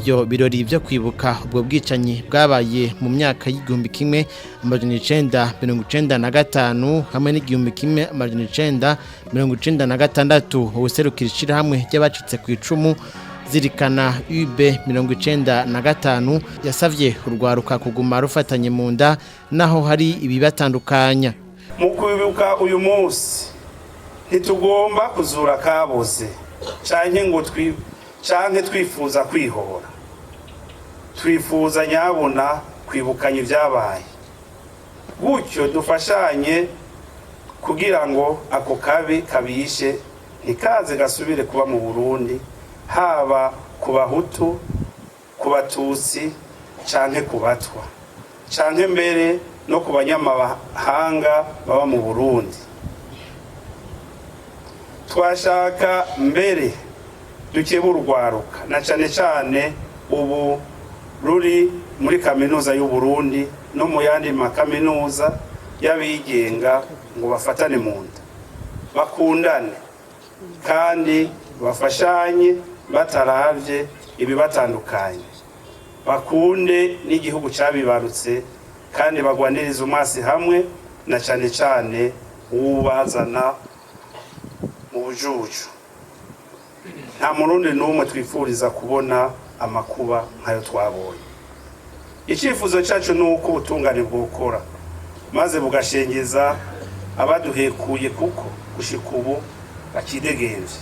Ivyo birori vyo kwibuka ubwo bwicanyi bwabaye mu myaka y'1995 hamwe n'1996, uwuserukira ishirahamwe ry'abacitse ku icumu zirikana UB 95 yasavye urwaruka kuguma rufatanye mu nda naho hari ibibatandukanya. Mu kwibuka uyu munsi, ntitugomba kuzura kaboze canke ngo canke twifuza kwihora. Twifuza nyabuna kwibukanya ibyabaye, gutyo dufashanye kugira ngo ako kabi kabishe ntikaze gasubire kuba mu Burundi, haba ku Bahutu, ku Batutsi canke ku Batwa, canke mbere no ku banyamahanga baba mu Burundi. Twashaka mbere dukebura urwaruka, na cane cane ubu ruri muri Kaminuza y'u Burundi no mu yandi makaminuza y'abigenga, ngo bafatane mu nda, bakundane kandi bafashanye bataravye ibibatandukanye, bakunde n'igihugu cabibarutse kandi bagwanirize umwasi hamwe, na cane cane uwubazana mu bujuju. Nta Murundi n'umwe twifuriza kubona amakuba nk'ayo twabonye. Icyifuzo cyacu ni uko ubutungane bwokora maze bugashengeza abaduhekuye, kuko gushika ubu bakidegemvye.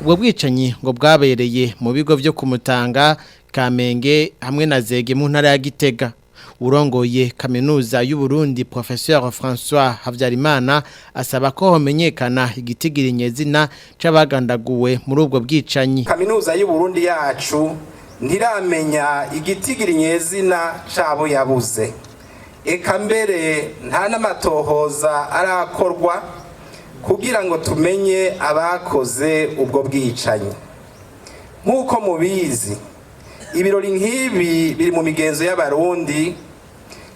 Ubwo bwicanyi ngo bwabereye mu bigo vyo kumutanga, Kamenge hamwe na Zege mu ntara ya Gitega. Urongoye Kaminuza y'u Burundi, Professeur François Havyarimana, asaba ko homenyekana igitigiri nyezina c'abagandaguwe muri ubwo bwicanyi. Kaminuza y'u Burundi yacu ntiramenya igitigiri nyezina cabo yabuze, eka mbere nta n'amatohoza arakorwa kugira ngo tumenye abakoze ubwo bwicanyi. Nk'uko mubizi, ibirori nk'ibi biri mu migenzo y'Abarundi,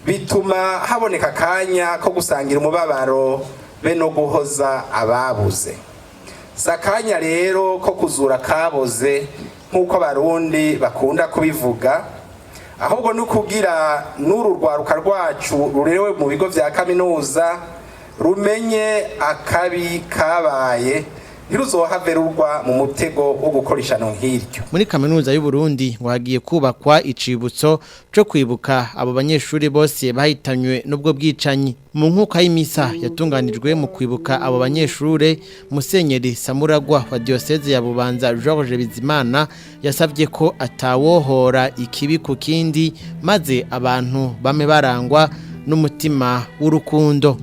bituma haboneka akanya ko gusangira umubabaro be no guhoza ababuze. Si akanya rero ko kuzura kaboze nk'uko Abarundi bakunda kubivuga, ahubwo ni ukugira n'uru rwaruka rwacu rurerewe mu bigo vya kaminuza rumenye akabi kabaye, ntiruzohave rurwa mu mutego wo gukora ishano nk'iryo. Muri Kaminuza y'u Burundi ngo hagiye kubakwa icibutso cyo kwibuka abo banyeshuri bose bahitanywe n'ubwo bwicanyi. Mu nkuka y'imisa yatunganijwe mu kwibuka abo banyeshuri, Musenyeri Samuragwa wa Diocese ya Bubanza, Georges Bizimana, yasabye ko atawohora ikibi ku kindi, maze abantu bame barangwa n'umutima w'urukundo.